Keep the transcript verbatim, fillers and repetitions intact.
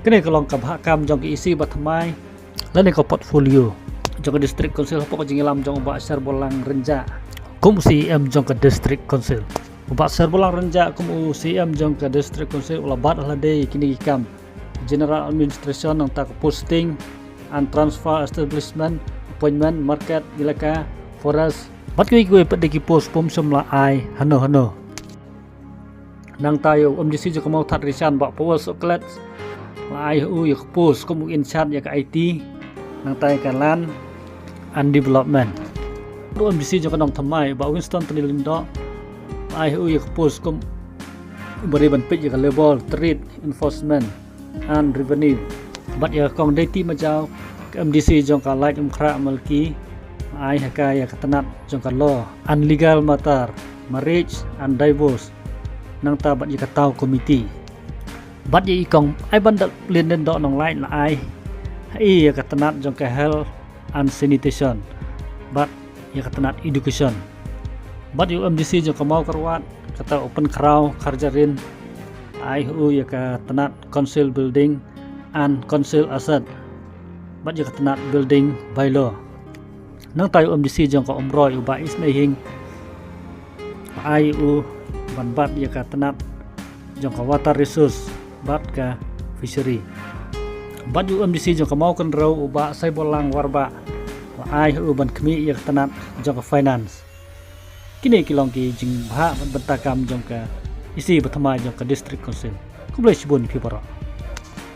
Kane ka long ka bhah kam jong ka EC bathymmai lane ka portfolio jong ka District Council hapoh ka jingïalam jong u Bah Sherbolang Rynjah kum u CEM jong ka District Council. U Bah Sherbolang Rynjah kum u CEM jong ka District Council u la bat ha lade ïa kine ki kam: General Administration, nangta ka posting and transfer, establishment, appointment, market, elaka, forest, bad kiwei kiwei pat de ki post pom shym la ai hano hano. Nangta ïa u MDC jong ka Mawthadraishan, Bah Powell Sohkhlet, la ai ha u ïa ka post kum u in charge ïa ka IT, nangta ïa ka Land and Development. U MDC jong ka Nongthymmai, Bah Winston Tony Lyngdoh, la ai ha u ïa ka post kum u ba ri ban peit ïa ka Labour, Trade, Enforcement and Revenue. Bad ïa ka Kong Deiti Majaw, ka MDC jong ka Laitumkhrah Malki, la ai ha ka ïa ka tnat jong ka Law and Legal Matter, Marriage and Divorce, nangta bad ïa ka Taw Committee. Bad ïa i Kong Aibandarlin Lyngdoh Nonglait, la ai ha i ïa ka tnat jong ka Health and Sanitation bad ïa ka tnat Education. Bad ïa u MDC jong ka Mawkyrwat, kata u Pynkhraw Kharjahrin, la ai ha u ïa ka tnat Council Building and Council Asset bad ïa ka tnat Building Bylaw. Nangta ïa u MDC jong ka Umroi, u Bah Isnei Hing, la ai ha u ban bat ïa ka tnat jong ka Water Resource bad ka Fishery. Bad ïa u MDC jong ka Mawkynrew, u Bah Saibollang Warbah, la ai ha u ban khmih ïa ka tnat jong ka Finance. Kine ki long ki jingbhah bad bynta kam jong ka EC bathymmai jong ka District Council. Khublei shibun ïa phi baroh.